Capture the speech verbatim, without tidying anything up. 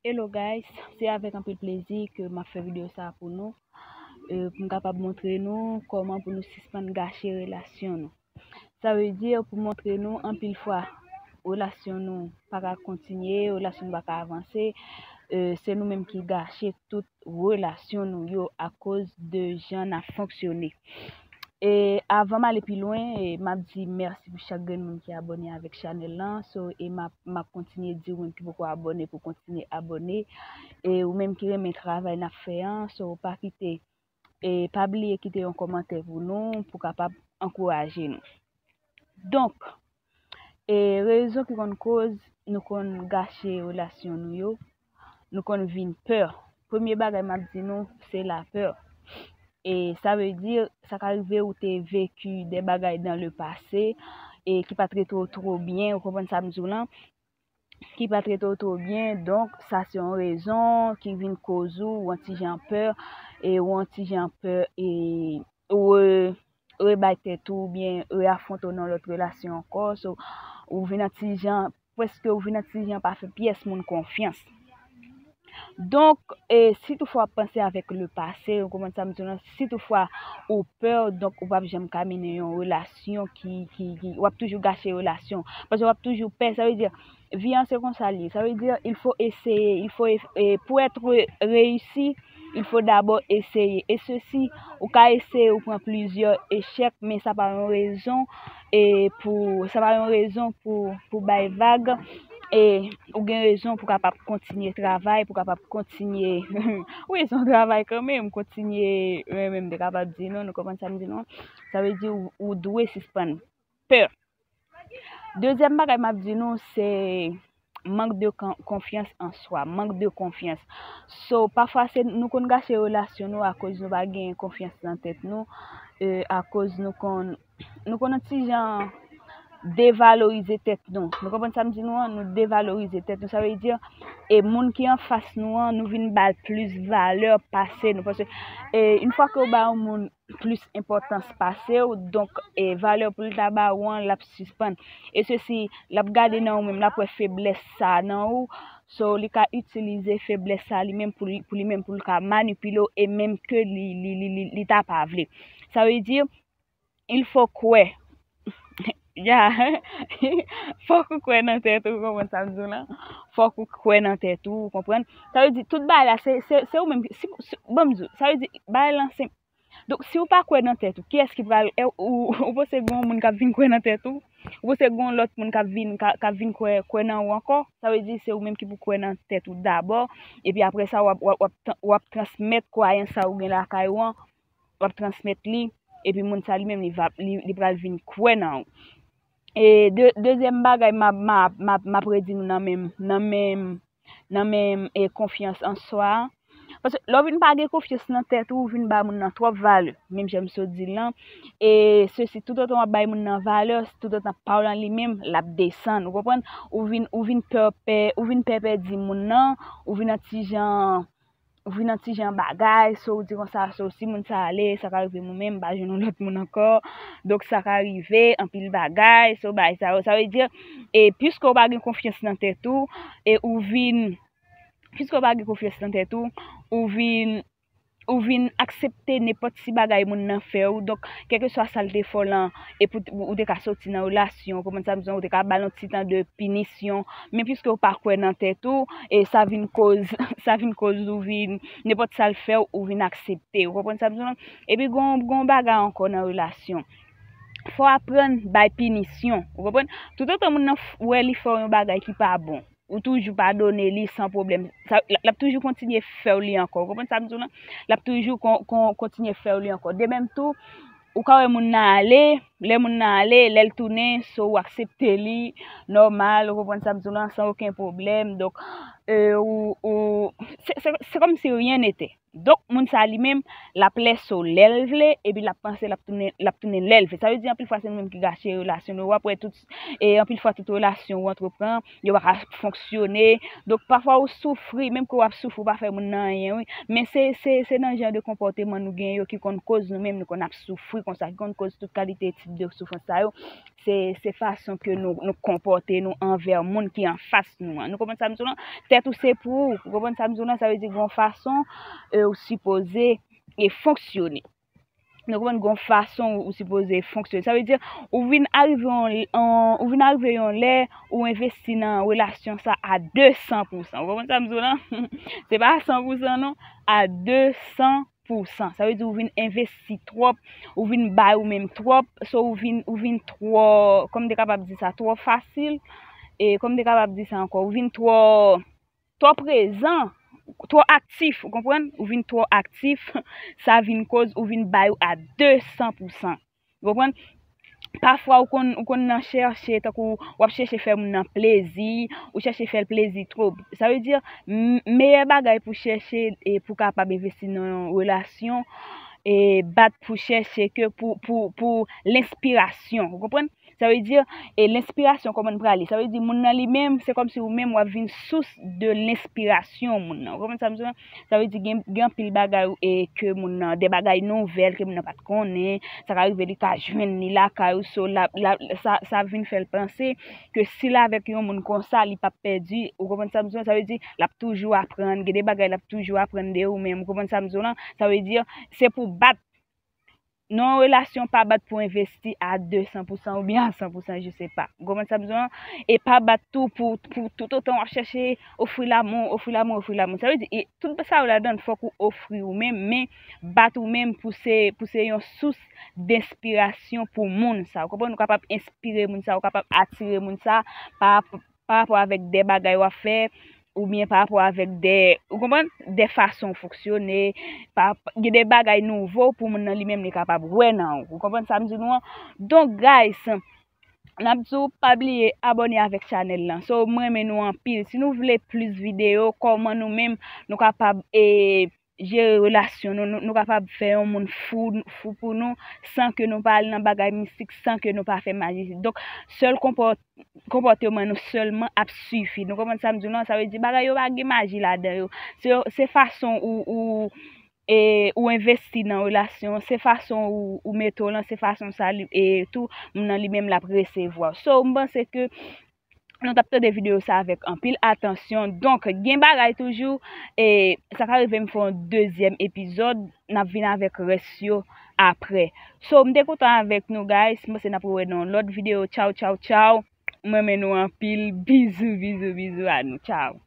Hello guys, se avèk anpil plezi ke m ap fè videyo sa a pou nou, e, pou m kapab montre nou kòman pou nou sispann gache relasyon nou. Sa vle di pou montre nou anpil fwa relasyon nou pa ka kontinye, relasyon nou pa ka avanse, e, se nou menm ki gache tout relasyon nou yo akoz de jan n ap fonksyone. E avan m ale pi lwen, e, m ap di mèsi pou chak grenn moun ki abòne avèk chanèl lan. So, e m ap, m ap kontinye di ou menm ki poko abòne pou kontinye abòne. E ou menm ki renmen travay n ap fè an, so pa kite, e pa bliye kite yon kòmantè pou nou, pou kapab ankouraje nou. Donk, e rezon ki konn koz nou konn gache relasyon nou yo, nou konn vin pè. Premye bagay m ap di nou, se lapè. E sa vle di, sa ka rive ou te veki de bagay dans le passé, e ki pa t rete w twò byen, ou konprann sa m di w lan, ki pa t rete w twò byen, donk sa se yon rezon ki vin koz ou, ou yon ti jan pè, e ou yon ti jan pè, e ou re, rebay tèt ou, oubyen reafwonte w nan lòt relasyon ankò, so, ou vin yon ti jan, prèske ou vin yon ti jan pa fè pyès moun konfyans. Donk, e, si toutfwa w ap panse avèk le passé, ou konprann sa m di w lan, si toutfwa ou pè, donk ou p ap janm ka mennen yon relasyon ki, ki, ki, w ap toujou gache relasyon. Paske w ap toujou pè, sa vle di, vi an se konsa l ye. Sa vle di, il faut essayer, il faut, e, pour être réussi, il faut d'abord essayer. E sesi, ou ka eseye, ou pran plizyè echèk, men sa pa yon rezon, e pou, sa pa yon rezon pou, pou bay vag. E ou gen rezon pou kapab kontinye travay, pou kapab kontinye, wi, se yon travay kanmenm, kontinye renmen, m te kapab di nou, nou konprann sa m di nou an. Sa vle di ou, ou dwe sispann pè. Dezyèm bagay m ap di nou, se mank de kon-, konfyans an swa, mank de konfyans. So, pafwa se nou konn gache relasyon nou akoz nou pa gen konfyans nan tèt nou, e, akoz nou konn, nou konn yon ti jan devalorize tèt nou. Nou konprann sa m di nou an? Nou devalorize tèt nou. Sa vle di, e moun ki anfas nou an, nou vin ba l plis valè pase nou. Paske, e, yon fwa ke w ba yon moun plis enpòtans pase w, donk, e, valè pou l ta ba ou an, l ap sispann. E sesi, l ap gade nan ou menm, l ap wè feblès sa nan ou, so, li ka itilize feblès sa li menm pou li, pou li menm, pou l ka manipile w, e menm ke li, li, li, li, li ta pa vle. Sa vle di, il faut kwè. Ya, fòk ou kwè nan tèt ou, ou konprann sa m di w lan? Fòk ou kwè nan tèt ou, ou konprann? Sa vle di, tout bagay la, se, se, se ou menm, si, si, ban m di w, sa vle di, bagay lan se, donk, si ou pa kwè nan tèt ou, kiyès ki pral, e, ou, ou panse gen yon moun k ap vin kwè nan tèt ou? Ou panse gen yon lòt moun k ap vin, k ap, k ap vin kwè, kwè nan ou ankò? Sa vle di, se ou menm ki pou kwè nan tèt ou dabò, epi apre sa, w ap, w ap, w ap, w ap transmèt kwayans sa ou gen lakay ou an, w ap transmèt li, epi moun sa li menm, li va, li, li pral vin kwè nan ou. E de, dezyèm bagay m ap, m ap, m ap, m ap redi nou nan menm, nan menm, nan menm, e, konfyans an swa a. Paske lè w vin pa gen konfyans nan tèt ou, ou vin ba moun nan twòp valè, menm jan m sot di l lan. E sesi, toutotan w ap bay moun nan valè, toutotan pawòl an li menm, l ap desann, ou konprann? Ou vin, ou vin pè, pè, ou vin pè pèdi moun nan, ou vin yon ti jan, ou vin yon ti jan bagay, so ou di konsa, so si moun sa ale, sa ka rive mwen menm, m pa jwenn yon lòt moun ankò. Donk sa ka rive, anpil bagay, so bagay sa yo. Sa vle di, e piske w pa gen konfyans nan tèt ou, e ou vin, piske w pa gen konfyans nan tèt ou, ou vin, ou vin aksepte nenpòt ti bagay moun nan fè w. Donk, kèlkeswa sa l te fè w lan, e pou, ou te ka soti nan relasyon, ou konprann sa m di w lan, ou te ka ba l yon ti tan de pinisyon. Men piske w pa kwè nan tèt ou, e sa vin koz, sa vin koz ou vin, nenpòt sa l fè w, ou vin aksepte. Ou konprann sa m di w lan? Epi gon, gon bagay ankò nan relasyon. Fò w aprann bay pinisyon. Ou konprann? Toutotan moun nan f-, wè li fè w yon bagay ki pa bon, ou toujou padone li san pwoblèm. Sa, l, l ap toujou kontinye fè w li ankò. Ou konprann sa m di w lan? L ap toujou kon, kon, kontinye fè w li ankò. De menm tou, ou ka wè moun nan ale, lè moun nan ale, lè l tounen, so ou aksepte li, nòmal, ou konprann sa m di w lan, san okenn pwoblèm. Donk, e, ou, ou, se, se, se kòmsi rien n'était. Donk, moun sa li menm, l ap lèse w lè l vle, epi l ap panse l ap tounen, l ap tounen lè l vle. Sa vle di, anpil fwa, se nou menm ki gache relasyon nou. W ap wè tout, e anpil fwa, tout relasyon ou antreprann, yo pa ka fonksyone. Donk, pafwa ou soufri, menm ke w ap soufri, ou pa fè moun nan anyen, wi. Men se, se, se nan jan de konpòteman nou gen yo ki konn koz nou menm, nou konn ap soufri konsa, ki konn koz tout kalite ti de soufrans sa yo, se, se fason ke nou, nou konpòte nou anvè moun ki anfas nou an. Nou konprann sa m di w lan? Tèt ou se pou ou. Ou konprann sa m di w lan? Sa vle di gon fason e, ou sipoze e fonksyone. Nou konprann gon fason ou sipoze fonksyone. Sa vle di ou vin arive yon, yon, ou vin arive yon lè ou envesti nan relasyon sa a de san pou san. Ou konprann sa m di w lan? Se pa san pou san non, a de san pou san. Sa vle di ou vin envesti twòp, ou vin bay ou menm twòp, so ou vin, ou vin twò, kòm m te kapab di sa, twò fasil, e kòm m te kapab di sa ankò, ou vin twò, twò prezan, twò aktif, ou konprann? Ou vin twò aktif, sa vin koz ou vin bay ou a de san pou san. Ou konprann? Pafwa ou konn, ou konn nan chèche, tankou w ap chèche fè moun nan plezi, ou chèche fè l plezi twòp. Sa vle di, m-, meyè bagay pou chèche e pou kapab envesti nan yon relasyon, e bat pou chèche ke pou, pou, pou lenspirasyon. Ou konprann? Sa vle di, e lenspirasyon kòman l prale? Sa vle di moun nan li menm, se kòmsi ou menm w ap vin sous de lenspirasyon moun nan. Ou konprann sa m di w lan? Sa vle di gen, gen anpil bagay e ke moun nan, de bagay nouvèl ke moun nan pa t konnen, sa ka rive li ka jwenn li lakay ou, so l ap, l ap, sa, sa vin fè l panse ke si l avèk yon moun konsa, li p ap pèdi, ou konprann sa m di w lan? Sa vle di l ap toujou aprann, gen de bagay l ap toujou aprann de ou menm, ou konprann sa m di w lan? Sa vle di se pou bat. Nan yon relasyon, pa bat pou envesti a de san pou san oubyen a san pou san, je sais pas. Ou konprann sa m di w lan? E pa bat tou pou, pou toutotan w ap chèche ofri lanmou, ofri lanmou, ofri lanmou. Sa vle di, e tout sa yo ladan l, fòk ou ofri ou menm, men bat ou menm pou se, pou se yon sous denspirasyon pou moun sa. Ou konprann? Ou kapab enspire moun sa, ou kapab atire moun sa pa, pa rapò avèk de bagay w ap fè, oubyen pa rapò avèk de, ou konprann, de fason w fonksyone, pa, gen de bagay nouvo pou moun nan li menm li kapab wè nan ou. Ou konprann sa m di nou an? Donk, guys, n ap di w pa bliye abòne avèk chanèl lan. So, m renmen nou anpil. Si nou vle plis videyo, kòman nou menm nou kapab e jere relasyon nou, nou, nou kapab fè yon moun fou, fou pou nou, san ke nou pa al nan bagay mistik, san ke nou pa fè maji. Donk, sèl konpò-, konpòteman nou sèlman ap sifi. Nou konprann sa m di w lan? Sa vle di bagay yo pa gen maji ladan yo. Se, se fason ou, ou, e, ou envesti nan relasyon, se fason ou, ou mete w lan, se fason sa li, e tou, moun nan li menm l ap resevwa. So, m panse ke nou t ap tande videyo sa avèk anpil atansyon. Donk, gen bagay toujou, e sa ka rive m fè yon dezyèm epizòd, n ap vin avèk rès yo aprè. So, m te kontan avèk nou, guys. M panse n ap rewè nan yon lòt videyo. Tchaw, tchaw, tchaw. M renmen nou anpil. Bizou, bizou, bizou a nou. Tchaw.